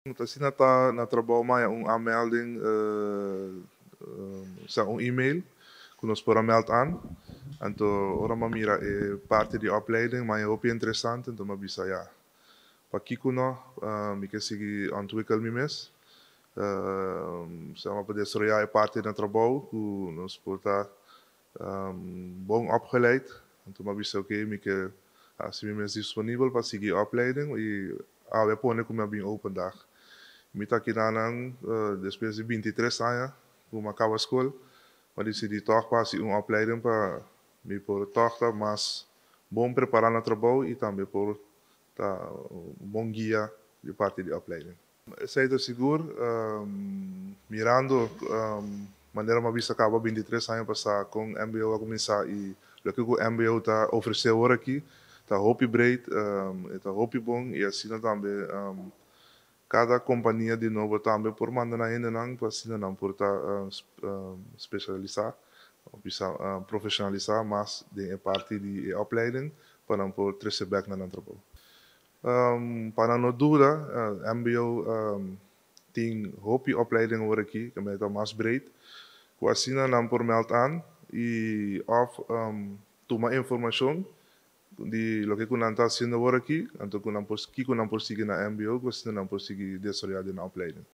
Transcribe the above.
Asina ta na trabou, m'a haya un aanmelding, sea un e-mail ku nos por a meld aan. Anto ora m'a mira e parti di opleiding, m'a hopi interesante, anto m'a bisa ja. Pakiko no, mi ke sigui ontwikkel mi mes. Sea pa desaroyá e parti di trabou ku nos por ta bon opgeleid. Anto m'a bisa oké, mi ke hasi mi mes disponibel pa sigui opleiding i awe pone ku mi bin open dag. Mi ta aki nan despues di 23 aña, ku m'a kaba skol, m'a disidí toch pa un opleiding pa mi por toch ta mas bon prepará na trabou i tambe por ta bon guia di parti di opleiding. Esei ta sigur, mirando manera m'a bisa kaba 23 aña pasá ku MBO a kuminsá i loke ku MBO ta ofresé awor aki, ta hopi breed, ta hopi bon i asina tambe kada kompania di nobo tambe por manda nan hendenan pa asina nan por ta spesialisá, profeshonalisá mas den parti di opleiding pa nan por trese bèk na nan trabou. Pa no duda, MBO tin hopi opleiding awor aki, ku ta mas breed. Ku asina nan por meld aan i òf tuma informashon di loke ku nan ta hasiendo awor aki, anto ku nan por, kiko nan por sigui na MBO, ku asina nan por sigui desaroyá den opleiding.